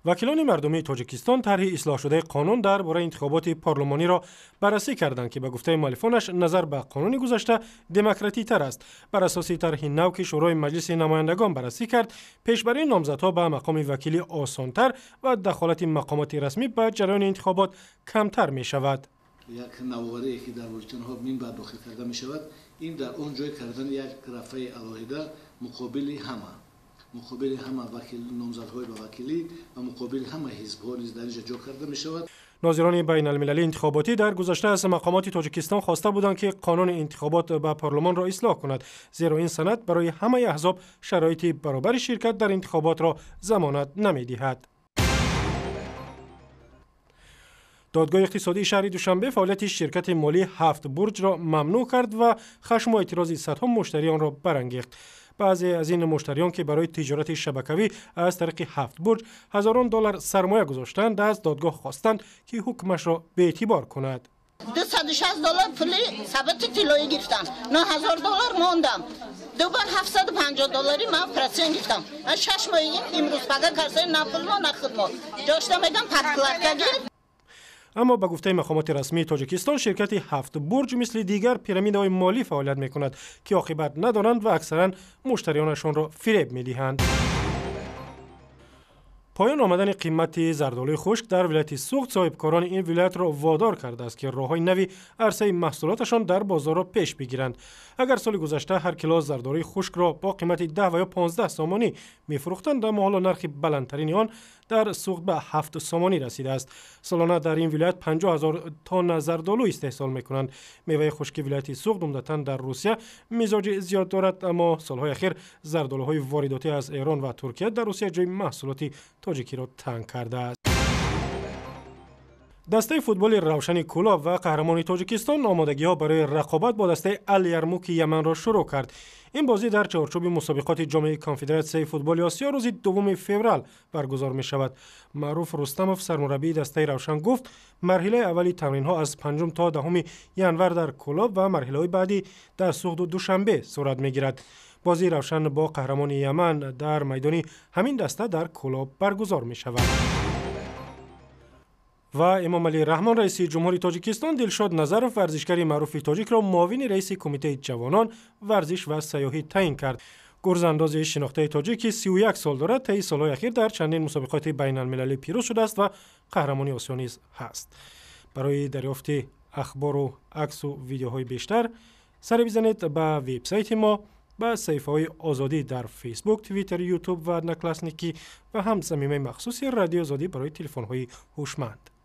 Вакилони мардумии Тоҷикистон тарҳи ислоҳшудаи қонун дар бораи интихоботи парлумониро баррасӣ карданд, ки ба гуфтаи муаллифонаш назар ба қонуни гузашта демократитар аст. Бар асоси тарҳи нав, ки Шӯрои Маҷлиси намояндагон баррасӣ кард, пешбарии номзадҳо ба мақоми вакилӣ осонтар ва дахолати мақомоти расмӣ ба ҷараёни интихобот камтар мешавад. Як навоварие, ки дар бюллетенҳо минбаъд дохил карда мешавад, ин дар он ҷой кардани як графаи алоҳида муқобили ҳама вакил, номзадҳои ба вакилӣ ва муқобили ҳама ҳизбҳо низ дар инҷа ҷо карда мешавад. Нозирони байналмилалии интихоботӣ дар гузашта аз мақомоти Тоҷикистон хоста буданд, ки қонуни интихобот ба парлумонро ислоҳ кунад, зеро ин санад барои ҳамаи аҳзоб шароити баробари ширкат дар интихоботро замонат намедиҳад. Додгоҳи иқтисодии шаҳри Душанбе фаъолияти ширкати молии «Ҳафт бурҷро» мамнӯъ кард ва хашму эътирози садҳо муштариёнро барангехт. Баъзе аз ин муштариён, ки барои тиҷорати шабакавӣ аз тариқи «Ҳафт бурҷ» ҳазорон доллар сармоя гузоштанд, аз додгоҳ хостанд, ки ҳукмашро беэътибор кунад. 260 доллар пули сабати тиллоӣ гирифтам, 9000 доллар мондам, дубор 750 доллари ман процент гирифтам. Ман 6 моҳи ин имрӯз пага карсаи, на пулмо, на худмо ҷошта мегам, подкладка гирифт. Аммо ба гуфтаи мақомоти расмии Тоҷикистон, ширкати «Ҳафт бурҷ» мисли дигар пирамидаҳои молӣ фаъолият мекунад, ки оқибат надоранд ва аксаран муштариёнашонро фиреб медиҳанд. Поён омадани қимати зардолуи хушк дар вилояти Суғд соҳибкорони ин вилоятро водор кардааст, ки роҳҳои нави арсаи маҳсулоташон дар бозорро пеш бигиранд. Агар соли гузашта ҳар кило зардолуи хушкро бо қимати 10 ва ё 15 сомонӣ мефурӯхтанд, аммо ҳоло нархи баландтарини он дар Суғд ба 7 сомонӣ расидааст. Солона дар ин вилоят 50 ҳазор тонна зардолу истеҳсол мекунанд. Меваи хушки вилояти Суғд умдатан дар Русия мизоҷи зиёд дорад, аммо солҳои ахир зардолуҳои воридотӣ аз Эрон ва Туркия дар Русия ҷои маҳсулоти тоҷикиро танг кардааст. Дастаи футболи Равшани Кӯлоб ва қаҳрамони Тоҷикистон омодагиҳо барои рақобат бо дастаи Ал-Ярмуки Яманро шурӯъ кард. Ин бозӣ дар чорчӯби мусобиқоти Ҷоми Конфедератсияи футболи Осиё рӯзи 2 феврал баргузор мешавад. Маъруф Рустамов, сармураббии дастаи Равшан, гуфт, марҳилаи аввали тамринҳо аз 5 то 10 январ дар Кӯлоб ва марҳилаҳои баъдӣ дар Суғду Душанбе сурат мегирад. Бозии Равшан бо қаҳрамони Яман дар майдони ҳамин даста дар Кӯлоб баргузор мешавад. Ва Эмомалӣ Раҳмон, раиси ҷумҳури Тоҷикистон, Дилшод Назаров, варзишгари маъруфи тоҷикро, муовини раиси Кумитаи ҷавонон, варзиш ва сайёҳӣ таъин кард. Гурзандози шинохтаи тоҷик, ки 31 сол дорад, таи солҳои ахир дар чандин мусобиқоти байналмилалӣ пирӯз шудааст ва қаҳрамони Осиё низ ҳаст. Барои дарёфти ахбору аксу видеоҳои бештар саре бизанед ба вебсайти мо, ба саҳифаҳои Озодӣ дар Фейсбук, Твиттер, Ютуб ва Одноклассники ва ҳам замимаи махсуси Радиои Озодӣ барои телефонҳои ҳушманд.